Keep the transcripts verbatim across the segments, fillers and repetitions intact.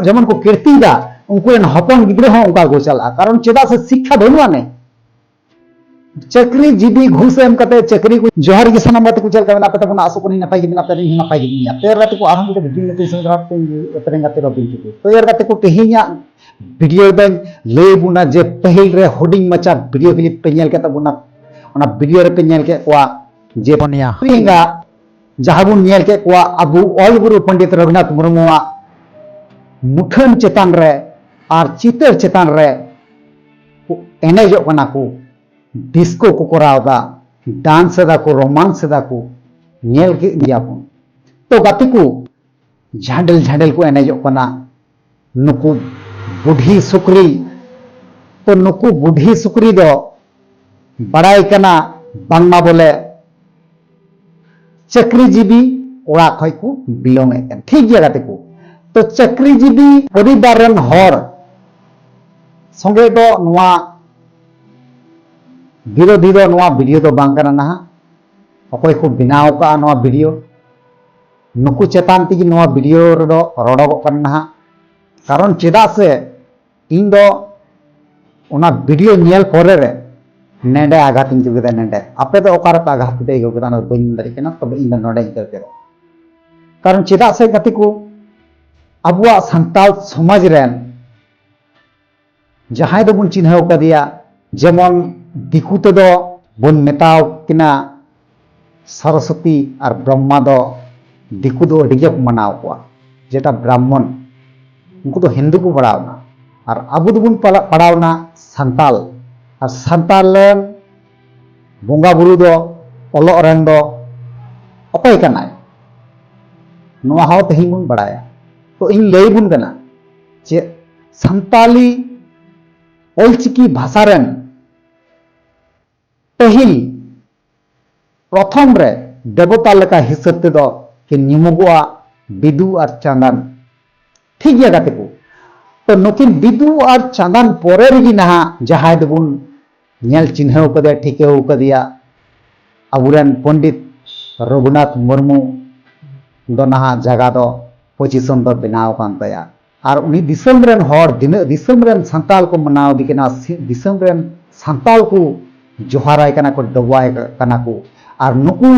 ᱡᱮᱢᱚᱱ ᱠᱚ ᱠᱤᱨᱛᱤᱭᱮᱫᱟ, ᱩᱱᱠᱩ ᱨᱮᱱ ᱦᱚᱯᱚᱱ ᱜᱤᱫᱽᱨᱟᱹ ᱦᱚᱸ ᱚᱱᱠᱟ ᱠᱚ ᱪᱟᱞᱟᱜᱼᱟ᱾ ᱠᱟᱨᱚᱱ ᱪᱮᱫᱟᱜ ᱥᱮ ᱥᱤᱠᱠᱷᱟ ᱵᱟᱹᱱᱩᱜ ᱟᱹᱱᱤᱡ᱾ ᱪᱟᱹᱠᱨᱤ ᱡᱤᱵᱤ ᱜᱷᱩᱥ ᱮᱢ ᱠᱟᱛᱮ ᱪᱟᱹᱠᱨᱤ ᱠᱚ᱾ ᱡᱚᱦᱟᱨ ᱜᱮ ᱥᱟᱱᱟᱢ ᱜᱟᱛᱮ ᱠᱚ, ᱪᱮᱫ ᱞᱮᱠᱟ ᱢᱮᱱᱟᱜ ᱯᱮ ᱛᱟᱵᱚᱱᱟ? ᱟᱥᱚᱜ ᱠᱟᱹᱱᱟᱹᱧ ᱱᱟᱯᱟᱭ ᱜᱮ ᱢᱮᱱᱟᱜ ᱯᱮ, ᱤᱧ ᱦᱚᱸ ᱱᱟᱯᱟᱭ ᱜᱮ ᱢᱮᱱᱟᱜᱼᱟ᱾ ᱛᱚ ᱭᱟᱨ ᱜᱟᱛᱮ ᱠᱚ, ᱟᱨᱦᱚᱸ ᱢᱤᱫᱴᱮᱱ ᱵᱷᱤᱰᱤᱭᱳ ᱞᱮ ᱛᱮᱧ ᱥᱮᱸᱫᱽᱨᱟ ᱯᱮ, ᱟᱯᱮ ᱨᱮᱱ ᱜᱟᱛᱮ ᱨᱚᱵᱤᱱ ᱴᱩᱰᱩ᱾ ᱛᱚ ᱭᱟᱨ ᱜᱟᱛᱮ ᱠᱚ, ᱛᱮᱦᱮᱧᱟᱜ ᱵᱷᱤᱰᱤᱭᱳ ᱫᱚᱧ ᱞᱟᱹᱭ ᱵᱚᱱᱟ ᱡᱮ ᱯᱟᱹᱦᱤᱞ ᱨᱮ ᱦᱩᱰᱤᱧ ᱢᱟᱪᱷᱟ ᱵᱷᱤᱰᱤᱭᱳ ᱠᱞᱤᱯ ᱯᱮ ᱧᱮᱞ ᱠᱮᱫ ᱛᱟᱵᱚᱱᱟ, ᱚᱱᱟ ᱵᱷᱤᱰᱤᱭᱳ ᱨᱮᱯᱮ ᱧᱮᱞ ᱠᱮᱫ ᱠᱚᱣᱟ ᱡᱮ ᱯᱩᱱᱭᱟ ᱮᱸᱜᱟ ᱡᱟᱦᱟᱸ ᱵᱚᱱ ᱧᱮᱞ ᱠᱮᱫ ᱠᱚᱣᱟ ᱟᱵᱚ ᱚᱞ ᱜᱩᱨᱩ ᱯᱚᱱᱰᱤᱛ ᱨᱚᱜᱷᱩᱱᱟᱛᱷ ᱢᱩᱨᱢᱩᱣᱟᱜ ᱢᱩᱴᱷᱟᱹᱱ ᱪᱮᱛᱟᱱ ᱨᱮ ᱟᱨ ᱪᱤᱛᱟᱹᱨ ᱪᱮᱛᱟᱱ ᱨᱮ ᱠᱚ ᱮᱱᱮᱡᱚᱜ ᱠᱟᱱᱟ ᱠᱚ, ᱰᱤᱥᱠᱳ ᱠᱚ ᱠᱚᱨᱟᱣ ᱮᱫᱟ, ᱰᱟᱱᱥ ᱮᱫᱟ ᱠᱚ, ᱨᱳᱢᱟᱱᱥ ᱮᱫᱟ ᱠᱚ, ᱧᱮᱞ ᱠᱮᱫ ᱜᱮᱭᱟ ᱵᱚᱱ᱾ ᱛᱚ ᱜᱟᱛᱮ ᱠᱚ, ᱡᱷᱟᱸᱰᱮᱞ ᱡᱷᱟᱸᱰᱮᱞ ᱠᱚ ᱮᱱᱮᱡᱚᱜ ᱠᱟᱱᱟ ᱱᱩᱠᱩ ᱵᱩᱰᱷᱤ ᱥᱩᱠᱨᱤ᱾ ᱛᱚ ᱱᱩᱠᱩ ᱵᱩᱰᱷᱤ ᱥᱩᱠᱨᱤ ᱫᱚ ᱵᱟᱲᱟᱭ ᱠᱟᱱᱟ ᱵᱟᱝᱢᱟ ᱵᱚᱞᱮ ᱪᱟᱹᱠᱨᱤᱡᱤᱵᱤ ᱚᱲᱟᱜ ᱠᱷᱚᱡ ᱠᱚ ᱵᱤᱞᱚᱝ ᱮᱫ ᱠᱟᱱ᱾ ᱴᱷᱤᱠ ᱜᱮᱭᱟ ᱜᱟᱛᱮ ᱠᱚ, ᱛᱚ ᱪᱟᱹᱠᱨᱤᱡᱤᱵᱤ ᱯᱚᱨᱤᱵᱟᱨ ᱨᱮᱱ ᱦᱚᱲ ᱥᱚᱸᱜᱮ ᱫᱚ ᱱᱚᱣᱟ ᱵᱤᱨᱳᱫᱷᱤ ᱫᱚ ᱱᱚᱣᱟ ᱵᱷᱤᱰᱤᱭᱳ ᱫᱚ ᱵᱟᱝ ᱠᱟᱱᱟ ᱱᱟᱦᱟᱜ᱾ ᱚᱠᱚᱭ ᱠᱚ ᱵᱮᱱᱟᱣ ᱟᱠᱟᱫᱼᱟ ᱱᱚᱣᱟ ᱵᱷᱤᱰᱤᱭᱳ, ᱱᱩᱠᱩ ᱪᱮᱛᱟᱱ ᱛᱮᱜᱮ ᱱᱚᱣᱟ ᱵᱷᱤᱰᱤᱭᱳ ᱨᱮᱫᱚ ᱨᱚᱲᱚᱜᱚᱜ ᱠᱟᱱᱟ ᱱᱟᱦᱟᱜ᱾ ᱠᱟᱨᱚᱱ ᱪᱮᱫᱟᱜ ᱥᱮ ᱤᱧ ᱫᱚ ᱚᱱᱟ ᱵᱷᱤᱰᱤᱭᱳ ᱧᱮᱞ ᱯᱚᱨᱮ ᱨᱮ ᱱᱮᱰᱮ ᱟᱜᱷᱟᱛ ᱤᱧ ᱟᱹᱭᱠᱟᱹᱣ ᱠᱮᱫᱟ᱾ ᱱᱮᱰᱮ ᱟᱯᱮ ᱫᱚ ᱚᱠᱟ ᱨᱮᱯᱮ ᱟᱜᱷᱟᱛ ᱯᱮ ᱟᱹᱭᱠᱟᱹᱣ ᱠᱮᱫᱟ, ᱚᱱᱟ ᱫᱚ ᱵᱟᱹᱧ ᱢᱮᱱ ᱫᱟᱲᱮᱭᱟᱜ ᱠᱟᱱᱟ, ᱛᱚᱵᱮ ᱤᱧ ᱫᱚ ᱱᱚᱰᱮᱧ ᱟᱹᱭᱠᱟᱹᱣ ᱠᱮᱫᱟ᱾ ᱠᱟᱨᱚᱱ ᱪᱮᱫᱟᱜ ᱥᱮ ᱜᱟᱛᱮ ᱠᱚ, ᱟᱵᱚᱣᱟᱜ ᱥᱟᱱᱛᱟᱲ ᱥᱚᱢᱟᱡᱽ ᱨᱮᱱ ᱡᱟᱦᱟᱸᱭ ᱫᱚᱵᱚᱱ ᱪᱤᱱᱦᱟᱹᱣ ᱠᱟᱫᱮᱭᱟ, ᱡᱮᱢᱚᱱ ᱫᱤᱠᱩ ᱛᱮᱫᱚ ᱵᱚᱱ ᱢᱮᱛᱟᱣ ᱠᱤᱱᱟ ᱥᱚᱨᱚᱥᱚᱛᱤ, ᱟᱨ ᱵᱨᱚᱦᱢᱟ ᱫᱚ ᱫᱤᱠᱩ ᱫᱚ ᱟᱹᱰᱤ ᱜᱮ ᱠᱚ ᱢᱟᱱᱟᱣ ᱠᱚᱣᱟ, ᱡᱮᱴᱟ ᱵᱨᱟᱦᱢᱚᱱ, ᱩᱱᱠᱩ ᱫᱚ ᱦᱤᱱᱫᱩ ᱠᱚ ᱯᱟᱲᱟᱣᱱᱟ, ᱟᱨ ᱟᱵᱚ ᱫᱚᱵᱚᱱ ᱯᱟᱲᱟᱣᱱᱟ ᱥᱟᱱᱛᱟᱞ᱾ ᱟᱨ ᱥᱟᱱᱛᱟᱞ ᱨᱮᱱ ᱵᱚᱸᱜᱟ ᱵᱩᱨᱩ ᱫᱚ, ᱚᱞᱚᱜ ᱨᱮᱱ ᱫᱚ ᱚᱠᱚᱭ ᱠᱟᱱᱟᱭ? ᱱᱚᱣᱟ ᱦᱚᱸ ᱛᱮᱦᱮᱧ ᱵᱚᱱ ᱵᱟᱲᱟᱭᱟ᱾ ᱛᱚ ᱤᱧ ᱞᱟᱹᱭ ᱵᱚᱱ ᱠᱟᱱᱟ ᱡᱮ ᱥᱟᱱᱛᱟᱞᱤ ᱚᱞᱪᱤᱠᱤ ᱵᱷᱟᱥᱟ ᱨᱮᱱ ᱯᱟᱹᱦᱤᱞ ᱯᱨᱚᱛᱷᱚᱢ ᱨᱮ ᱫᱮᱵᱚᱛᱟ ᱞᱮᱠᱟ ᱦᱤᱥᱟᱹᱵ ᱛᱮᱫᱚ ᱠᱤᱱ ᱧᱩᱢᱚᱜᱚᱜᱼᱟ ᱵᱤᱫᱩ ᱟᱨ ᱪᱟᱸᱫᱟᱱ᱾ ᱴᱷᱤᱠ ᱜᱮᱭᱟ ᱜᱟᱛᱮ ᱠᱚ, ᱛᱚ ᱱᱩᱠᱤᱱ ᱵᱤᱫᱩ ᱟᱨ ᱪᱟᱸᱫᱟᱱ ᱯᱚᱨᱮ ᱨᱮᱜᱮ ᱱᱟᱦᱟᱜ ᱡᱟᱦᱟᱸᱭ ᱫᱚᱵᱚᱱ ᱧᱮᱞ ᱪᱤᱱᱦᱟᱹᱣ ᱠᱟᱫᱮᱭᱟ, ᱴᱷᱤᱠᱟᱹᱣ ᱠᱟᱫᱮᱭᱟ ᱟᱵᱚᱨᱮᱱ ᱯᱚᱱᱰᱤᱛ ᱨᱚᱜᱷᱩᱱᱟᱛᱷ ᱢᱩᱨᱢᱩ ᱫᱚ ᱱᱟᱦᱟᱜ ᱡᱟᱭᱜᱟ ᱫᱚ ᱯᱚᱡᱤᱥᱚᱱ ᱫᱚ ᱵᱮᱱᱟᱣ ᱟᱠᱟᱱ ᱛᱟᱭᱟ᱾ ᱟᱨ ᱩᱱᱤ ᱫᱤᱥᱚᱢ ᱨᱮᱱ ᱦᱚᱲ, ᱛᱤᱱᱟᱹᱜ ᱫᱤᱥᱚᱢ ᱨᱮᱱ ᱥᱟᱱᱛᱟᱲ ᱠᱚ ᱢᱟᱱᱟᱣ ᱮᱫᱮ ᱠᱟᱱᱟ, ᱥᱤ- ᱫᱤᱥᱚᱢ ᱨᱮᱱ ᱥᱟᱱᱛᱟᱲ ᱠᱚ ᱡᱚᱦᱟᱨᱟᱭ ᱠᱟᱱᱟ ᱠᱚ, ᱰᱚᱵᱚᱜᱟᱭ ᱠᱟᱱᱟ ᱠᱚ᱾ ᱟᱨ ᱱᱩᱠᱩ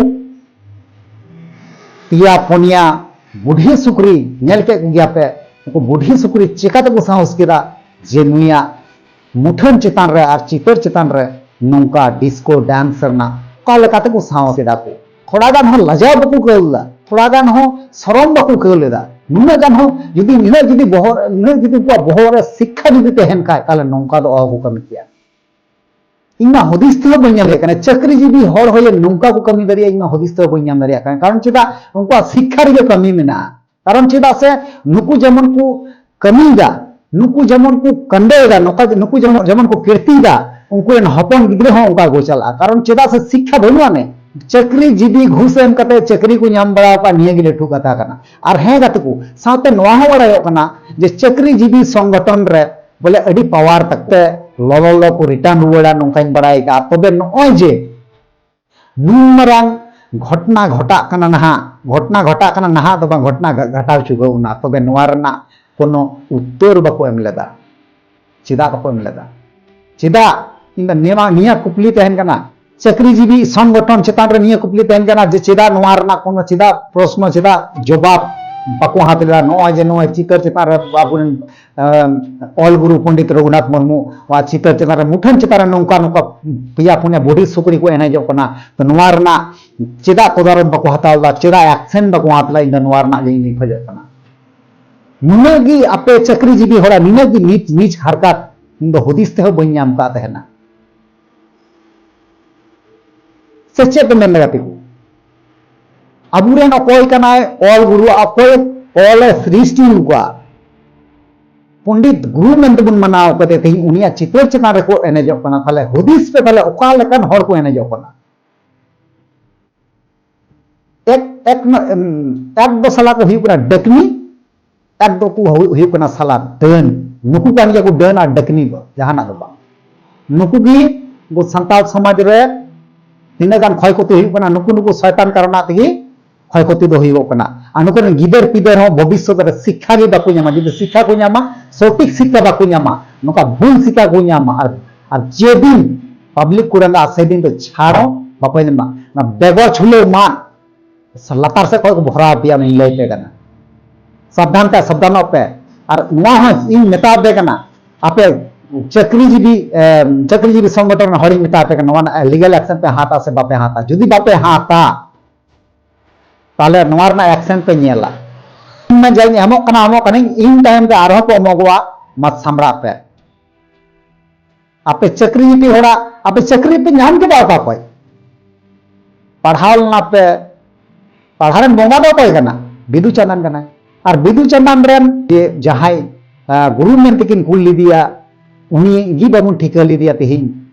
ᱯᱮᱭᱟ ᱯᱩᱱᱭᱟ ᱵᱩᱰᱷᱤ ᱥᱩᱠᱨᱤ ᱧᱮᱞ ᱠᱮᱫ ᱠᱚᱜᱮᱭᱟ ᱯᱮ, ᱩᱱᱠᱩ ᱵᱩᱰᱷᱤ ᱥᱩᱠᱨᱤ ᱪᱮᱠᱟ ᱛᱮᱠᱚ ᱥᱟᱦᱚᱥ ᱠᱮᱫᱟ ᱡᱮ ᱱᱩᱭᱟᱜ ᱢᱩᱴᱷᱟᱹᱱ ᱪᱮᱛᱟᱱ ᱨᱮ ᱟᱨ ᱪᱤᱛᱟᱹᱨ ᱪᱮᱛᱟᱱ ᱨᱮ ᱱᱚᱝᱠᱟ ᱰᱤᱥᱠᱳ ᱰᱟᱱᱥ ᱨᱮᱱᱟᱜ ᱚᱠᱟ ᱞᱮᱠᱟ ᱛᱮᱠᱚ ᱥᱟᱦᱚᱥ ᱠᱮᱫᱟ ᱠᱚ? ᱛᱷᱚᱲᱟ ᱜᱟᱱ ᱦᱚᱸ ᱞᱟᱡᱟᱣ ᱵᱟᱠᱚ ᱟᱹᱭᱠᱟᱹᱣ ᱞᱮᱫᱟ, ᱛᱷᱚᱲᱟ ᱜᱟᱱ ᱦᱚᱸ ᱥᱚᱨᱚᱢ ᱵᱟᱠᱚ ᱟᱹᱭᱠᱟᱹᱣ ᱞᱮᱫᱟ᱾ ᱱᱩᱱᱟᱹᱜ ᱜᱟᱱ ᱦᱚᱸ ᱡᱩᱫᱤ, ᱱᱩᱱᱟᱹᱜ ᱡᱩᱫᱤ ᱵᱚᱦᱚᱜ, ᱱᱩᱱᱟᱹᱜ ᱡᱩᱫᱤ ᱩᱱᱠᱩᱣᱟᱜ ᱵᱚᱦᱚᱜ ᱨᱮ ᱥᱤᱠᱠᱷᱟ ᱡᱩᱫᱤ ᱛᱟᱦᱮᱱ ᱠᱷᱟᱡ, ᱛᱟᱦᱞᱮ ᱱᱚᱝᱠᱟ ᱫᱚ ᱚᱦᱚ ᱠᱚ ᱠᱟᱹᱢᱤ ᱠᱮᱭᱟ᱾ ᱤᱧ ᱢᱟ ᱦᱩᱫᱤᱥ ᱛᱮᱦᱚᱸ ᱵᱟᱹᱧ ᱧᱟᱢ ᱫᱟᱲᱮᱭᱟᱜ ᱠᱟᱱᱟ, ᱪᱟᱹᱠᱨᱤ ᱡᱤᱵᱤ ᱦᱚᱲ ᱦᱚᱭᱮ ᱱᱚᱝᱠᱟ ᱠᱚ ᱠᱟᱹᱢᱤ ᱫᱟᱲᱮᱭᱟᱜᱼᱟ, ᱤᱧ ᱢᱟ ᱦᱩᱫᱤᱥ ᱛᱮᱦᱚᱸ ᱵᱟᱹᱧ ᱧᱟᱢ ᱫᱟᱲᱮᱭᱟᱜ ᱠᱟᱱᱟ᱾ ᱠᱟᱨᱚᱱ ᱪᱮᱫᱟᱜ? ᱩᱱᱠᱩᱣᱟᱜ ᱥᱤᱠᱠᱷᱟ ᱨᱮᱜᱮ ᱠᱟᱹᱢᱤ ᱢᱮᱱᱟᱜᱼᱟ᱾ ᱠᱟᱨᱚᱱ ᱪᱮᱫᱟᱜ ᱥᱮ ᱱᱩᱠᱩ ᱡᱮᱢᱚᱱ ᱠᱚ ᱠᱟᱹᱢᱤᱭᱮᱫᱟ, ᱱᱩᱠᱩ ᱡᱮᱢᱚᱱ ᱠᱚ ᱠᱟᱹᱢᱤᱭᱮᱫᱟ, ᱱᱚᱝᱠᱟ ᱱᱩᱠᱩ ᱡᱮᱢᱚᱱ, ᱡᱮᱢᱚᱱ ᱠᱚ ᱠᱤᱨᱛᱤᱭᱮᱫᱟ, ᱩᱱᱠᱩ ᱨᱮᱱ ᱦᱚᱯᱚᱱ ᱜᱤᱫᱽᱨᱟᱹ ᱦᱚᱸ ᱚᱱᱠᱟ ᱠᱚ ᱪᱟᱞᱟᱜᱼᱟ᱾ ᱠᱟᱨᱚᱱ ᱪᱮᱫᱟᱜ ᱥᱮ ᱥᱤᱠᱠᱷᱟ ᱵᱟᱹᱱᱩᱜ ᱟᱱᱮ, ᱪᱟᱹᱠᱨᱤ ᱡᱤᱵᱤ ᱜᱷᱩᱥ ᱮᱢ ᱠᱟᱛᱮ ᱪᱟᱹᱠᱨᱤ ᱠᱚ ᱧᱟᱢ ᱵᱟᱲᱟ ᱟᱠᱟᱫ, ᱱᱤᱭᱟᱹ ᱜᱮ ᱞᱟᱹᱴᱩ ᱠᱟᱛᱷᱟ ᱠᱟᱱᱟ᱾ ᱟᱨ ᱦᱮᱸ ᱜᱟᱛᱮ ᱠᱚ, ᱥᱟᱶᱛᱮ ᱱᱚᱣᱟ ᱦᱚᱸ ᱵᱟᱲᱟᱭᱚᱜ ᱠᱟᱱᱟ ᱡᱮ ᱪᱟᱹᱠᱨᱤ ᱡᱤᱵᱤ ᱥᱚᱝᱜᱚᱴᱷᱚᱱ ᱨᱮ ᱵᱚᱞᱮ ᱟᱹᱰᱤ ᱯᱟᱣᱟᱨ ᱛᱟᱠᱚ ᱛᱮ ᱞᱚᱞᱚ ᱞᱚ ᱠᱚ ᱨᱤᱴᱟᱨᱱ ᱨᱩᱣᱟᱹᱲᱟ, ᱱᱚᱝᱠᱟᱧ ᱵᱟᱲᱟᱭ ᱟᱠᱟᱫᱼᱟ᱾ ᱛᱚᱵᱮ ᱱᱚᱜᱼᱚᱭ ᱡᱮ ᱱᱩᱱ ᱢᱟᱨᱟᱝ ᱜᱷᱚᱴᱱᱟ ᱜᱷᱚᱴᱟᱜ ᱠᱟᱱᱟ ᱱᱟᱦᱟᱜ, ᱜᱷᱚᱴᱱᱟ ᱜᱷᱚᱴᱟᱜ ᱠᱟᱱᱟ ᱱᱟᱦᱟᱜ ᱫᱚ ᱵᱟᱝ, ᱜᱷᱚᱴᱱᱟ ᱜᱷᱟ- ᱜᱷᱟᱴᱟᱣ ᱪᱩᱠᱟᱹᱣ ᱮᱱᱟ, ᱛᱚᱵᱮ ᱱᱚᱣᱟ ᱨᱮᱱᱟᱜ ᱠᱳᱱᱳ ᱩᱛᱛᱚᱨ ᱵᱟᱠᱚ ᱮᱢ ᱞᱮᱫᱟ᱾ ᱪᱮᱫᱟᱜ ᱵᱟᱠᱚ ᱮᱢ ᱞᱮᱫᱟ? ᱪᱮᱫᱟᱜ? ᱤᱧ ᱫᱚ ᱱᱤᱭᱟᱹ ᱢᱟ, ᱱᱤᱭᱟᱹ ᱠᱩᱠᱞᱤ ᱛᱟᱦᱮᱱ ᱠᱟᱱᱟ, ᱪᱟᱹᱠᱨᱤ ᱡᱤᱵᱤ ᱥᱚᱝᱜᱚᱴᱷᱚᱱ ᱪᱮᱛᱟᱱ ᱨᱮ ᱱᱤᱭᱟᱹ ᱠᱩᱠᱞᱤ ᱛᱟᱦᱮᱱ ᱠᱟᱱᱟ ᱡᱮ ᱪᱮᱫᱟᱜ ᱱᱚᱣᱟ ᱨᱮᱱᱟᱜ ᱠᱳᱱᱳ, ᱪᱮᱫᱟᱜ ᱯᱨᱚᱥᱱᱚ, ᱪᱮᱫᱟᱜ ᱡᱚᱵᱟᱵ ᱵᱟᱠᱚ ᱦᱟᱛᱟᱣ ᱞᱮᱫᱟ? ᱱᱚᱜᱼᱚᱭ ᱡᱮ ᱱᱚᱜᱼᱚᱭ ᱪᱤᱛᱟᱹᱨ ᱪᱮᱛᱟᱱ ᱨᱮ ᱟᱵᱚᱨᱮᱱ, ᱟᱸ, ᱚᱞ ᱜᱩᱨᱩ ᱯᱚᱱᱰᱤᱛ ᱨᱚᱜᱷᱩᱱᱟᱛᱷ ᱢᱩᱨᱢᱩ ᱱᱚᱣᱟ ᱪᱤᱛᱟᱹᱨ ᱪᱮᱛᱟᱱ ᱨᱮ, ᱢᱩᱴᱷᱟᱹᱱ ᱪᱮᱛᱟᱱ ᱨᱮ ᱱᱚᱝᱠᱟ ᱱᱚᱝᱠᱟ ᱯᱮᱭᱟ ᱯᱩᱱᱭᱟ ᱵᱩᱰᱷᱤ ᱥᱩᱠᱨᱤ ᱠᱚ ᱮᱱᱮᱡᱚᱜ ᱠᱟᱱᱟ, ᱛᱚ ᱱᱚᱣᱟ ᱨᱮᱱᱟᱜ ᱪᱮᱫᱟᱜ ᱛᱚᱫᱟᱨᱚᱛ ᱵᱟᱠᱚ ᱦᱟᱛᱟᱣ ᱞᱮᱫᱟ, ᱪᱮᱫᱟᱜ ᱮᱠᱥᱮᱱ ᱵᱟᱠᱚ ᱦᱟᱛᱟᱣ ᱞᱮᱫᱟ? ᱤᱧ ᱫᱚ ᱱᱚᱣᱟ ᱨᱮᱱᱟᱜ ᱜᱮ ᱤᱧ ᱫᱚᱧ ᱠᱷᱚᱡᱚᱜ ᱠᱟᱱᱟ᱾ ᱱᱩᱱᱟᱹᱜ ᱜᱮ ᱟᱯᱮ ᱪᱟᱹᱠᱨᱤ ᱡᱤᱵᱤ ᱦᱚᱲᱟᱜ ᱱᱤᱱᱟᱹᱜ ᱜᱮ ᱱᱤᱪ, ᱱᱤᱪ ᱦᱟᱨᱠᱟᱛ ᱤᱧ ᱫᱚ ᱦᱩᱫᱤᱥ ᱛᱮᱦᱚᱸ ᱵᱟᱹᱧ ᱧᱟᱢ ᱠᱟᱜ ᱛᱟᱦᱮᱱᱟ᱾ ᱥᱮ ᱪᱮᱫ ᱯᱮ ᱢᱮᱱ ᱫᱟ ᱜᱟᱛᱮ ᱠᱚ? ᱟᱵᱚᱨᱮᱱ ᱚᱠᱚᱭ ᱠᱟᱱᱟᱭ ᱚᱞ ᱜᱩᱨᱩ, ᱚᱠᱚᱭ ᱚᱞᱮ ᱥᱨᱤᱥᱴᱤ ᱟᱠᱟᱫ? ᱯᱚᱱᱰᱤᱛ ᱜᱩᱨᱩ ᱢᱮᱱᱛᱮ ᱵᱚᱱ ᱢᱟᱱᱟᱣ ᱠᱟᱫᱮ, ᱛᱮᱦᱮᱧ ᱩᱱᱤᱭᱟᱜ ᱪᱤᱛᱟᱹᱨ ᱪᱮᱛᱟᱱ ᱨᱮᱠᱚ ᱮᱱᱮᱡᱚᱜ ᱠᱟᱱᱟ᱾ ᱛᱟᱦᱞᱮ ᱦᱩᱫᱤᱥ ᱯᱮ, ᱛᱟᱦᱞᱮ ᱚᱠᱟ ᱞᱮᱠᱟᱱ ᱦᱚᱲ ᱠᱚ ᱮᱱᱮᱡᱚᱜ ᱠᱟᱱᱟ? ᱮᱠ, ᱮᱠ ᱱᱚ-, ᱮᱢ, ᱮᱠ ᱫᱚ ᱥᱟᱞᱟ ᱠᱚ ᱦᱩᱭᱩᱜ ᱠᱟᱱᱟ ᱰᱟᱹᱠᱱᱤ, ᱮᱠ ᱫᱚ ᱠᱚ ᱦᱩᱭᱩᱜ, ᱦᱩᱭᱩᱜ ᱠᱟᱱᱟ ᱥᱟᱞᱟ ᱰᱟᱹᱱ᱾ ᱱᱩᱠᱩ ᱠᱟᱱ ᱜᱮᱭᱟ ᱠᱚ ᱰᱟᱹᱱ ᱟᱨ ᱰᱟᱹᱠᱱᱤ ᱫᱚ, ᱡᱟᱦᱟᱱᱟᱜ ᱫᱚ ᱵᱟᱝ᱾ ᱱᱩᱠᱩ ᱜᱮ ᱟᱵᱚ ᱥᱟᱱᱛᱟᱲ ᱥᱚᱢᱟᱡᱽ ᱨᱮ ᱛᱤᱱᱟᱹᱜ ᱜᱟᱱ ᱠᱷᱚᱭ ᱠᱷᱚᱛᱤ ᱦᱩᱭᱩᱜ ᱠᱟᱱᱟ, ᱱᱩᱠᱩ, ᱱᱩᱠᱩ ᱥᱚᱭᱛᱟᱱ ᱠᱟᱨᱚᱱᱟᱜ ᱛᱮᱜᱮ ᱠᱷᱚᱭ ᱠᱷᱚᱛᱤ ᱫᱚ ᱦᱩᱭᱩᱜᱚᱜ ᱠᱟᱱᱟ᱾ ᱟᱨ ᱱᱩᱠᱩ ᱨᱮᱱ ᱜᱤᱫᱟᱹᱨ ᱯᱤᱫᱟᱹᱨ ᱦᱚᱸ ᱵᱷᱚᱵᱤᱥᱥᱚᱛ ᱨᱮ ᱥᱤᱠᱠᱷᱟ ᱜᱮ ᱵᱟᱠᱚ ᱧᱟᱢᱟ᱾ ᱡᱩᱫᱤ ᱥᱤᱠᱠᱷᱟ ᱠᱚ ᱧᱟᱢᱟ, ᱥᱚᱴᱷᱤᱠ ᱥᱤᱠᱠᱷᱟ ᱵᱟᱠᱚ ᱧᱟᱢᱟ, ᱟᱨ, ᱟᱨ ᱡᱮᱫᱤᱱ ᱯᱟᱵᱽᱞᱤᱠ ᱠᱚ ᱨᱟᱸᱜᱟᱜᱼᱟ, ᱥᱮᱫᱤᱱ ᱫᱚ ᱪᱷᱟᱲ ᱦᱚᱸ ᱵᱟᱠᱚ ᱧᱟᱢᱟ᱾ ᱚᱱᱟ ᱵᱮᱜᱚᱨ ᱪᱷᱩᱞᱟᱹᱣ ᱢᱟᱫ ᱞᱟᱛᱟᱨ ᱥᱮᱫ ᱠᱷᱚᱱ ᱠᱚ ᱵᱷᱚᱨᱟᱣ ᱯᱮᱭᱟ, ᱚᱱᱟᱧ ᱞᱟᱹᱭ ᱯᱮ ᱠᱟᱱᱟ᱾ ᱥᱟᱵᱫᱷᱟᱱ ᱯᱮ, ᱥᱟᱵᱫᱷᱟᱱᱚᱜ ᱯᱮ᱾ ᱟᱨ ᱱᱚᱣᱟ ᱦᱚᱸ ᱤᱧ ᱢᱮᱛᱟ ᱯᱮ ᱠᱟᱱᱟ, ᱟᱯᱮ ᱪᱟᱹᱠᱨᱤᱡᱤᱵᱤ, ᱮ, ᱪᱟᱹᱠᱨᱤᱡᱤᱵᱤ ᱥᱚᱝᱜᱚᱴᱷᱚᱱ ᱨᱮᱱ ᱦᱚᱲᱤᱧ ᱢᱮᱛᱟ ᱯᱮ ᱠᱟᱱᱟ, ᱱᱚᱣᱟ ᱨᱮᱱᱟᱜ ᱞᱤᱜᱟᱞ ᱮᱠᱥᱮᱱ ᱯᱮ ᱦᱟᱛᱟ ᱥᱮ ᱵᱟᱯᱮ ᱦᱟᱛᱟ? ᱡᱩᱫᱤ ᱵᱟᱯᱮ ᱦᱟᱛᱟ, ᱛᱟᱦᱞᱮ ᱱᱚᱣᱟ ᱨᱮᱱᱟᱜ ᱮᱠᱥᱮᱱ ᱯᱮ ᱧᱮᱞᱟ᱾ ᱤᱧ ᱢᱟ ᱡᱟᱧ ᱮᱢᱚᱜ ᱠᱟᱱᱟ, ᱮᱢᱚᱜ ᱠᱟᱹᱱᱟᱹᱧ, ᱤᱧ ᱛᱟᱭᱚᱢ ᱛᱮ ᱟᱨᱦᱚᱸ ᱠᱚ ᱮᱢᱚᱜᱚᱜᱼᱟ, ᱢᱟ ᱥᱟᱢᱵᱲᱟᱜ ᱯᱮ᱾ ᱟᱯᱮ ᱪᱟᱹᱠᱨᱤ ᱡᱤᱵᱤ ᱦᱚᱲᱟᱜ, ᱟᱯᱮ ᱪᱟᱹᱠᱨᱤ ᱯᱮ ᱧᱟᱢ ᱠᱮᱫᱟ ᱚᱠᱟ ᱠᱷᱚᱡ? ᱯᱟᱲᱦᱟᱣ ᱞᱮᱱᱟ ᱯᱮ, ᱯᱟᱲᱦᱟᱣ ᱨᱮᱱ ᱵᱚᱸᱜᱟ ᱫᱚ ᱚᱠᱚᱭ ᱠᱟᱱᱟ? ᱵᱤᱫᱩ ᱪᱟᱸᱫᱟᱱ ᱠᱟᱱᱟᱭ᱾ ᱟᱨ ᱵᱤᱫᱩ ᱪᱟᱸᱫᱟᱱ ᱨᱮᱱ ᱡᱮ ᱡᱟᱦᱟᱸᱭ, ᱟᱸ, ᱜᱩᱨᱩ ᱢᱮᱱᱛᱮᱠᱤᱱ ᱠᱩᱞ ᱞᱮᱫᱮᱭᱟ, ᱩᱱᱤ ᱜᱮ ᱵᱟᱵᱚᱱ ᱴᱷᱤᱠᱟᱹ ᱞᱮᱫᱮᱭᱟ ᱛᱮᱦᱮᱧ᱾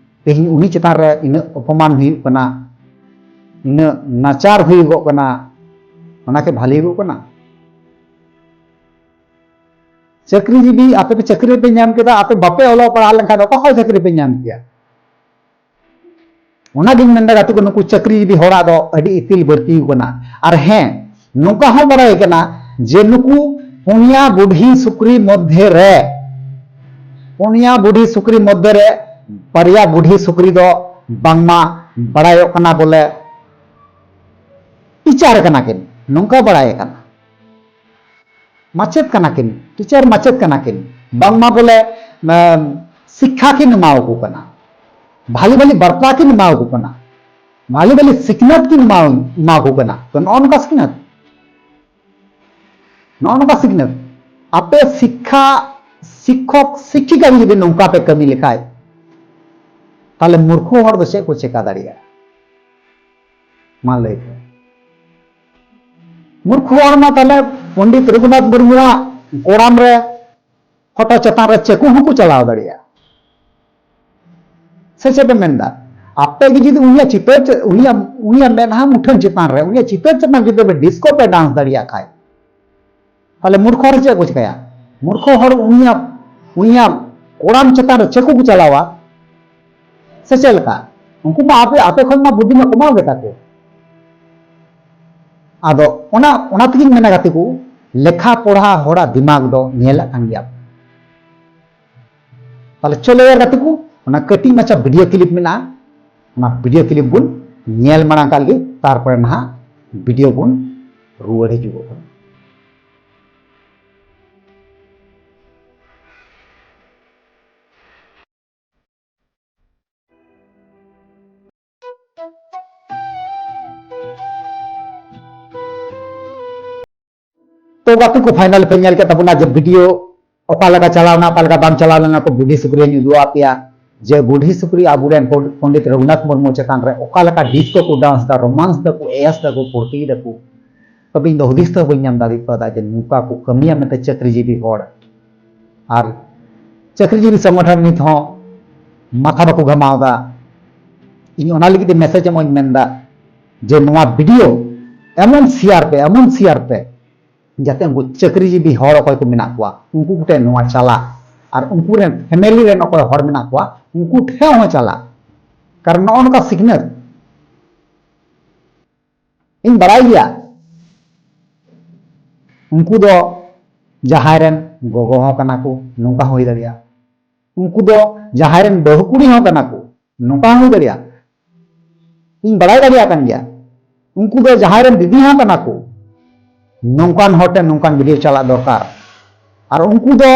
ᱛᱮᱦᱮᱧ ᱩᱱᱤ ᱪᱮᱛᱟᱱ ᱨᱮ ᱤᱱᱟᱹᱜ ᱚᱯᱚᱢᱟᱱ ᱦᱩᱭᱩᱜ ᱠᱟᱱᱟ, ᱤᱱᱟᱹᱜ ᱱᱟᱪᱟᱨ ᱦᱩᱭᱩᱜᱚᱜ ᱠᱟᱱᱟ, ᱚᱱᱟ ᱠᱤ ᱵᱷᱟᱞᱮ ᱦᱩᱭᱩᱜᱚᱜ ᱠᱟᱱᱟ? ᱪᱟᱹᱠᱨᱤ ᱡᱤᱵᱤ, ᱟᱯᱮ ᱯᱮ ᱪᱟᱹᱠᱨᱤ ᱯᱮ ᱧᱟᱢ ᱠᱮᱫᱟ, ᱟᱯᱮ ᱵᱟᱯᱮ ᱚᱞᱚᱜ ᱯᱟᱲᱦᱟᱣ ᱞᱮᱱᱠᱷᱟᱱ ᱫᱚ ᱚᱠᱟ ᱠᱷᱚᱱ ᱪᱟᱹᱠᱨᱤ ᱯᱮ ᱧᱟᱢ ᱠᱮᱭᱟ? ᱚᱱᱟᱜᱤᱧ ᱢᱮᱱᱫᱟ ᱜᱟᱛᱮ ᱠᱚ, ᱱᱩᱠᱩ ᱪᱟᱹᱠᱨᱤ ᱡᱤᱵᱤ ᱦᱚᱲᱟᱜ ᱫᱚ ᱟᱹᱰᱤ ᱤᱯᱤᱞ ᱵᱟᱹᱲᱛᱤ ᱠᱟᱱᱟ᱾ ᱟᱨ ᱦᱮᱸ, ᱱᱚᱝᱠᱟ ᱦᱚᱸ ᱵᱟᱲᱟᱭ ᱠᱟᱱᱟ ᱡᱮ ᱱᱩᱠᱩ ᱯᱩᱱᱭᱟ ᱵᱩᱰᱷᱤ ᱥᱩᱠᱨᱤ ᱢᱚᱫᱽᱫᱷᱮ ᱨᱮ, ᱯᱩᱱᱭᱟ ᱵᱩᱰᱷᱤ ᱥᱩᱠᱨᱤ ᱢᱚᱫᱽᱫᱷᱮ ᱨᱮ ᱵᱟᱨᱭᱟ ᱵᱩᱰᱷᱤ ᱥᱩᱠᱨᱤ ᱫᱚ ᱵᱟᱝᱢᱟ ᱵᱟᱲᱟᱭᱚᱜ ᱠᱟᱱᱟ ᱵᱚᱞᱮ ᱴᱤᱪᱟᱨ ᱠᱟᱱᱟ ᱠᱤᱱ, ᱱᱚᱝᱠᱟ ᱵᱟᱲᱟᱭ ᱠᱟᱱᱟ᱾ ᱢᱟᱪᱮᱫ ᱠᱟᱱᱟ ᱠᱤᱱ, ᱴᱤᱪᱟᱨ ᱢᱟᱪᱮᱫ ᱠᱟᱱᱟ ᱠᱤᱱ, ᱵᱟᱝᱢᱟ ᱵᱚᱞᱮ, ᱮᱢ, ᱥᱤᱠᱠᱷᱟ ᱠᱤᱱ ᱮᱢᱟᱣᱟᱠᱚ ᱠᱟᱱᱟ, ᱵᱷᱟᱞᱤ ᱵᱷᱟᱞᱤ ᱵᱟᱨᱛᱟ ᱠᱤᱱ ᱮᱢᱟᱣᱟᱠᱚ ᱠᱟᱱᱟ, ᱵᱷᱟᱞᱤ ᱵᱷᱟᱞᱤ ᱥᱤᱠᱷᱱᱟᱹᱛ ᱠᱤᱱ ᱮᱢᱟ-, ᱮᱢᱟᱣᱟᱠᱚ ᱠᱟᱱᱟ᱾ ᱛᱚ, ᱱᱚᱜᱼᱚ ᱱᱚᱝᱠᱟ ᱥᱤᱠᱷᱱᱟᱹᱛ, ᱱᱚᱜᱼᱚ ᱱᱚᱝᱠᱟ ᱥᱤᱠᱷᱱᱟᱹᱛ᱾ ᱟᱯᱮ ᱥᱤᱠᱠᱷᱟ, ᱥᱤᱠᱠᱷᱚᱠ ᱥᱤᱠᱠᱷᱤᱠᱟ ᱡᱩᱫᱤ ᱱᱚᱝᱠᱟ ᱯᱮ ᱠᱟᱹᱢᱤ ᱞᱮᱠᱷᱟᱡ, ᱛᱟᱦᱞᱮ ᱢᱩᱨᱠᱷᱩ ᱦᱚᱲ ᱫᱚ ᱪᱮᱫ ᱠᱚ ᱪᱮᱠᱟ ᱫᱟᱲᱮᱭᱟᱜᱼᱟ? ᱢᱟ ᱞᱟᱹᱭ ᱯᱮ᱾ ᱢᱩᱨᱠᱷᱩ ᱦᱚᱲ ᱢᱟ ᱛᱟᱦᱞᱮ ᱯᱚᱱᱰᱤᱛ ᱨᱚᱜᱷᱩᱱᱟᱛᱷ ᱢᱩᱨᱢᱩᱣᱟᱜ ᱠᱚᱲᱟᱢ ᱨᱮ, ᱯᱷᱳᱴᱳ ᱪᱮᱛᱟᱱ ᱨᱮ ᱪᱟᱹᱠᱩ ᱦᱚᱸᱠᱚ ᱪᱟᱞᱟᱣ ᱫᱟᱲᱮᱭᱟᱜᱼᱟ᱾ ᱥᱮ ᱪᱮᱫ ᱯᱮ ᱢᱮᱱᱫᱟ? ᱟᱯᱮ ᱜᱮ ᱡᱩᱫᱤ ᱩᱱᱤᱭᱟᱜ ᱪᱤᱛᱟᱹᱨ ᱪᱮ-, ᱩᱱᱤᱭᱟᱜ, ᱩᱱᱤᱭᱟᱜ ᱢᱮᱫᱦᱟ ᱢᱩᱴᱷᱟᱹᱱ ᱪᱮᱛᱟᱱ ᱨᱮ, ᱩᱱᱤᱭᱟᱜ ᱪᱤᱛᱟᱹᱨ ᱪᱮᱛᱟᱱ ᱡᱩᱫᱤ ᱯᱮ ᱰᱤᱥᱠᱳ ᱯᱮ ᱰᱟᱱᱥ ᱫᱟᱲᱮᱭᱟᱜ ᱠᱷᱟᱡ, ᱛᱟᱦᱞᱮ ᱢᱩᱨᱠᱷᱚ ᱦᱚᱲ ᱪᱮᱫ ᱠᱚ ᱪᱤᱠᱟᱹᱭᱟ? ᱢᱩᱨᱠᱷᱚ ᱦᱚᱲ ᱩᱱᱤᱭᱟᱜ, ᱩᱱᱤᱭᱟᱜ ᱠᱚᱲᱟᱢ ᱪᱮᱛᱟᱱ ᱨᱮ ᱪᱟᱹᱠᱩ ᱠᱚ ᱪᱟᱞᱟᱣᱟ᱾ ᱥᱮ ᱪᱮᱫ ᱞᱮᱠᱟ? ᱩᱱᱠᱩ ᱢᱟ ᱟᱯᱮ, ᱟᱯᱮ ᱠᱷᱚᱱ ᱢᱟ ᱵᱩᱫᱽᱫᱷᱤ ᱢᱟ ᱠᱚᱢᱟᱣ ᱜᱮᱛᱟ ᱠᱚ᱾ ᱟᱫᱚ ᱚᱱᱟ ᱚᱱᱟ ᱛᱮᱜᱤᱧ ᱢᱮᱱᱟ ᱜᱟᱛᱮ ᱠᱚ, ᱞᱮᱠᱷᱟ ᱯᱚᱲᱦᱟ ᱦᱚᱲᱟᱜ ᱫᱤᱢᱟᱜᱽ ᱫᱚ ᱧᱮᱞᱟᱜ ᱠᱟᱱ ᱜᱮᱭᱟ᱾ ᱛᱟᱦᱞᱮ ᱪᱚᱞᱚ ᱭᱟᱨ ᱜᱟᱛᱮ ᱠᱚ, ᱚᱱᱟ ᱠᱟᱹᱴᱤᱡ ᱢᱟᱪᱷᱟ ᱵᱷᱤᱰᱤᱭᱳ ᱠᱞᱤᱯ ᱢᱮᱱᱟᱜᱼᱟ, ᱚᱱᱟ ᱵᱷᱤᱰᱤᱭᱳ ᱠᱞᱤᱯ ᱵᱚᱱ ᱧᱮᱞ ᱢᱟᱲᱟᱝ ᱠᱟᱜ ᱞᱮᱜᱮ, ᱛᱟᱨᱯᱚᱨᱮ ᱱᱟᱦᱟᱜ ᱵᱷᱤᱰᱤᱭᱳ ᱵᱚᱱ ᱨᱩᱣᱟᱹᱲ ᱦᱤᱡᱩᱜᱚᱜ ᱠᱟᱱᱟ᱾ ᱛᱚ ᱜᱟᱛᱮ ᱠᱚ, ᱯᱷᱟᱭᱱᱟᱞ ᱯᱮ ᱧᱮᱞ ᱠᱮᱫ ᱛᱟᱵᱚᱱᱟ ᱡᱮ ᱵᱷᱤᱰᱤᱭᱳ ᱚᱠᱟ ᱞᱮᱠᱟ ᱪᱟᱞᱟᱣ ᱞᱮᱱᱟ, ᱚᱠᱟ ᱞᱮᱠᱟ ᱵᱟᱝ ᱪᱟᱞᱟᱣ ᱞᱮᱱᱟ, ᱠᱚ ᱵᱩᱰᱷᱤ ᱥᱩᱠᱨᱤᱧ ᱩᱫᱩᱜ ᱟᱫ ᱯᱮᱭᱟ ᱡᱮ ᱵᱩᱰᱷᱤ ᱥᱩᱠᱨᱤ ᱟᱵᱚᱨᱮᱱ ᱯᱚᱱᱰᱤᱛ ᱨᱚᱜᱷᱩᱱᱟᱛᱷ ᱢᱩᱨᱢᱩ ᱪᱮᱛᱟᱱ ᱨᱮ ᱚᱠᱟ ᱞᱮᱠᱟ ᱰᱤᱥᱠᱳ ᱠᱚ ᱰᱟᱱᱥ ᱫᱟ, ᱨᱳᱢᱟᱱᱥ ᱫᱟᱠᱚ, ᱮᱭᱟᱥ ᱫᱟᱠᱚ, ᱯᱷᱩᱨᱛᱤᱭ ᱫᱟᱠᱚ᱾ ᱛᱚᱵᱮ ᱤᱧ ᱫᱚ ᱦᱩᱫᱤᱥ ᱛᱮᱦᱚᱸ ᱵᱟᱹᱧ ᱧᱟᱢ ᱫᱟᱲᱮ ᱠᱟᱣᱫᱟ ᱡᱮ ᱱᱚᱝᱠᱟ ᱠᱚ ᱠᱟᱹᱢᱤᱭᱟ ᱢᱮᱱᱛᱮ ᱪᱟᱹᱠᱨᱤᱡᱤᱵᱤ ᱦᱚᱲ᱾ ᱟᱨ ᱪᱟᱹᱠᱨᱤᱡᱤᱵᱤ ᱥᱚᱝᱜᱚᱴᱷᱚᱱ ᱱᱤᱛ ᱦᱚᱸ ᱢᱟᱛᱷᱟ ᱵᱟᱠᱚ ᱜᱷᱟᱢᱟᱣ ᱫᱟ᱾ ᱤᱧ ᱚᱱᱟ ᱞᱟᱹᱜᱤᱫ ᱛᱮ ᱢᱮᱥᱮᱡᱽ ᱮᱢᱚᱜ ᱤᱧ ᱢᱮᱱᱫᱟ ᱡᱮ ᱱᱚᱣᱟ ᱵᱷᱤᱰᱤᱭᱳ ᱮᱢᱚᱱ ᱥᱮᱭᱟᱨ ᱯᱮ, ᱮᱢᱚᱱ ᱥᱮᱭᱟᱨ ᱯᱮ, ᱡᱟᱛᱮ ᱩᱱᱠᱩ ᱪᱟᱹᱠᱨᱤᱡᱤᱵᱤ ᱦᱚᱲ ᱚᱠᱚᱭ ᱠᱚ ᱢᱮᱱᱟᱜ ᱠᱚᱣᱟ, ᱩᱱᱠᱩ ᱠᱚᱴᱷᱮᱱ ᱱᱚᱣᱟ ᱪᱟᱞᱟᱜ, ᱟᱨ ᱩᱱᱠᱩ ᱨᱮᱱ ᱯᱷᱮᱢᱮᱞᱤ ᱨᱮᱱ ᱚᱠᱚᱭ ᱦᱚᱲ ᱢᱮᱱᱟᱜ ᱠᱚᱣᱟ, ᱩᱱᱠᱩ ᱴᱷᱮᱱ ᱦᱚᱸ ᱪᱟᱞᱟᱜ᱾ ᱠᱟᱨᱚᱱ ᱱᱚᱜᱼᱚ ᱱᱚᱝᱠᱟ ᱥᱤᱠᱷᱱᱟᱹᱛ ᱤᱧ ᱵᱟᱲᱟᱭ ᱜᱮᱭᱟ, ᱩᱱᱠᱩ ᱫᱚ ᱡᱟᱦᱟᱸᱭ ᱨᱮᱱ ᱜᱚᱜᱚ ᱦᱚᱸ ᱠᱟᱱᱟ ᱠᱚ, ᱱᱚᱝᱠᱟ ᱦᱚᱸ ᱦᱩᱭ ᱫᱟᱲᱮᱭᱟᱜᱼᱟ᱾ ᱩᱱᱠᱩ ᱫᱚ ᱡᱟᱦᱟᱸᱭ ᱨᱮᱱ ᱵᱟᱹᱦᱩ ᱠᱩᱲᱤ ᱦᱚᱸ ᱠᱟᱱᱟ ᱠᱚ, ᱱᱚᱝᱠᱟ ᱦᱚᱸ ᱦᱩᱭ ᱫᱟᱲᱮᱭᱟᱜᱼᱟ᱾ ᱤᱧ ᱵᱟᱲᱟᱭ ᱫᱟᱲᱮᱭᱟᱜ ᱠᱟᱱ ᱜᱮᱭᱟ, ᱩᱱᱠᱩ ᱫᱚ ᱡᱟᱦᱟᱸᱭ ᱨᱮᱱ ᱫᱤᱫᱤ ᱦᱚᱸ ᱠᱟᱱᱟ ᱠᱚ᱾ ᱱᱚᱝᱠᱟᱱ ᱦᱚᱲ ᱴᱷᱮᱱ ᱱᱚᱝᱠᱟᱱ ᱵᱷᱤᱰᱤᱭᱳ ᱪᱟᱞᱟᱜ ᱫᱚᱨᱠᱟᱨ᱾ ᱟᱨ ᱩᱱᱠᱩ ᱫᱚ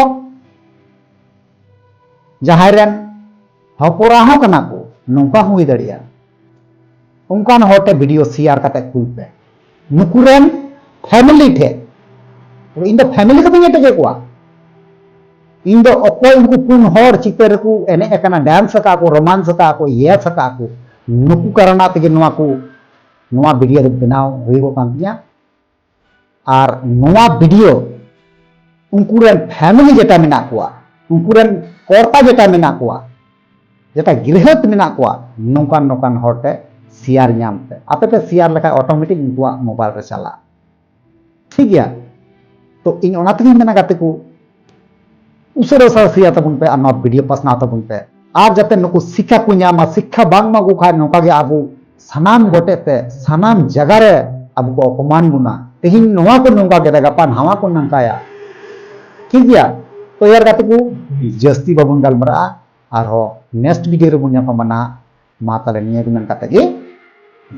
ᱡᱟᱦᱟᱸᱭ ᱨᱮᱱ ᱦᱚᱯᱚᱨᱟ ᱦᱚᱸ ᱠᱟᱱᱟ ᱠᱚ, ᱱᱚᱝᱠᱟ ᱦᱚᱸ ᱦᱩᱭ ᱫᱟᱲᱮᱭᱟᱜᱼᱟ᱾ ᱚᱱᱠᱟᱱ ᱦᱚᱲ ᱴᱷᱮᱱ ᱵᱷᱤᱰᱤᱭᱳ ᱥᱮᱭᱟᱨ ᱠᱟᱛᱮ ᱠᱩᱞ ᱯᱮ, ᱱᱩᱠᱩ ᱨᱮᱱ ᱯᱷᱮᱢᱮᱞᱤ ᱴᱷᱮᱱ᱾ ᱤᱧ ᱫᱚ ᱯᱷᱮᱢᱮᱞᱤ ᱠᱚᱫᱚᱧ ᱮᱴᱟᱜ ᱠᱚᱣᱟ, ᱤᱧ ᱫᱚ ᱚᱠᱚᱭ ᱩᱱᱠᱩ ᱯᱩᱱ ᱦᱚᱲ ᱪᱤᱛᱟᱹᱨ ᱨᱮᱠᱚ ᱮᱱᱮᱡ ᱟᱠᱟᱱᱟ, ᱰᱮᱱᱥ ᱟᱠᱟᱫ ᱠᱚ, ᱨᱳᱢᱟᱱᱥ ᱟᱠᱟᱫ ᱠᱚ, ᱭᱮᱥ ᱟᱠᱟᱫ ᱠᱚ, ᱱᱩᱠᱩ ᱠᱟᱨᱚᱱᱟᱜ ᱛᱮᱜᱮ ᱱᱚᱣᱟ ᱠᱚ, ᱱᱚᱣᱟ ᱵᱷᱤᱰᱤᱭᱳ ᱫᱚ ᱵᱮᱱᱟᱣ ᱦᱩᱭᱩᱜᱚᱜ ᱠᱟᱱ ᱛᱤᱧᱟᱹ᱾ ᱟᱨ ᱱᱚᱣᱟ ᱵᱷᱤᱰᱤᱭᱳ ᱩᱱᱠᱩ ᱨᱮᱱ ᱯᱷᱮᱢᱮᱞᱤ ᱡᱮᱴᱟ ᱢᱮᱱᱟᱜ ᱠᱚᱣᱟ, ᱩᱱᱠᱩ ᱨᱮᱱ ᱠᱚᱨᱛᱟ ᱡᱮᱴᱟ ᱢᱮᱱᱟᱜ ᱠᱚᱣᱟ, ᱡᱮᱴᱟ ᱜᱨᱤᱦᱚᱛ ᱢᱮᱱᱟᱜ ᱠᱚᱣᱟ, ᱱᱚᱝᱠᱟᱱ ᱱᱚᱝᱠᱟᱱ ᱦᱚᱲ ᱴᱷᱮᱱ ᱥᱮᱭᱟᱨ ᱧᱟᱢ ᱯᱮ᱾ ᱟᱯᱮ ᱯᱮ ᱥᱮᱭᱟᱨ ᱞᱮᱠᱷᱟᱱ ᱚᱴᱳᱢᱮᱴᱤᱠ ᱩᱱᱠᱩᱣᱟᱜ ᱢᱳᱵᱟᱭᱤᱞ ᱨᱮ ᱪᱟᱞᱟᱜᱼᱟ᱾ ᱴᱷᱤᱠ ᱜᱮᱭᱟ? ᱛᱚ ᱤᱧ ᱚᱱᱟ ᱛᱮᱜᱤᱧ ᱢᱮᱱᱟ ᱜᱟᱛᱮ ᱠᱚ, ᱩᱥᱟᱹᱨᱟ ᱩᱥᱟᱹᱨᱟ ᱥᱮᱭᱟᱨ ᱛᱟᱵᱚᱱ ᱯᱮ ᱟᱨ ᱱᱚᱣᱟ ᱵᱷᱤᱰᱤᱭᱳ ᱯᱟᱥᱱᱟᱣ ᱛᱟᱵᱚᱱ ᱯᱮ᱾ ᱟᱨ ᱡᱟᱛᱮ ᱱᱩᱠᱩ ᱥᱤᱠᱠᱷᱟ ᱠᱚ ᱧᱟᱢᱟ, ᱥᱤᱠᱠᱷᱟ ᱵᱟᱝ ᱮᱢᱟ ᱠᱚ ᱠᱷᱟᱱ ᱱᱚᱝᱠᱟ ᱜᱮ ᱟᱵᱚ ᱥᱟᱱᱟᱢ ᱜᱚᱴᱮᱡ ᱛᱮ, ᱥᱟᱱᱟᱢ ᱡᱟᱭᱜᱟ ᱨᱮ ᱟᱵᱚ ᱠᱚ ᱚᱯᱚᱢᱟᱱ ᱵᱚᱱᱟ, ᱛᱮᱦᱮᱧ ᱱᱚᱣᱟ ᱠᱚ ᱱᱚᱝᱠᱟ ᱠᱮᱫᱟ, ᱜᱟᱯᱟ ᱱᱟᱣᱟ ᱠᱚ ᱱᱚᱝᱠᱟᱭᱟ᱾ ᱴᱷᱤᱠ ᱜᱮᱭᱟ? ᱛᱚ ᱭᱟᱨ ᱜᱟᱛᱮ ᱠᱚ, ᱡᱟᱹᱥᱛᱤ ᱵᱟᱵᱚᱱ ᱜᱟᱞᱢᱟᱨᱟᱜᱼᱟ, ᱟᱨᱦᱚᱸ ᱱᱮᱠᱥᱴ ᱵᱷᱤᱰᱤᱭᱳ ᱨᱮᱵᱚᱱ ᱧᱟᱯᱟᱢᱟ ᱱᱟᱦᱟᱜ᱾ ᱢᱟ ᱛᱟᱦᱞᱮ ᱱᱤᱭᱟᱹ ᱜᱮ ᱢᱮᱱ ᱠᱟᱛᱮ ᱜᱮ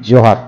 ᱡᱚᱦᱟᱨ᱾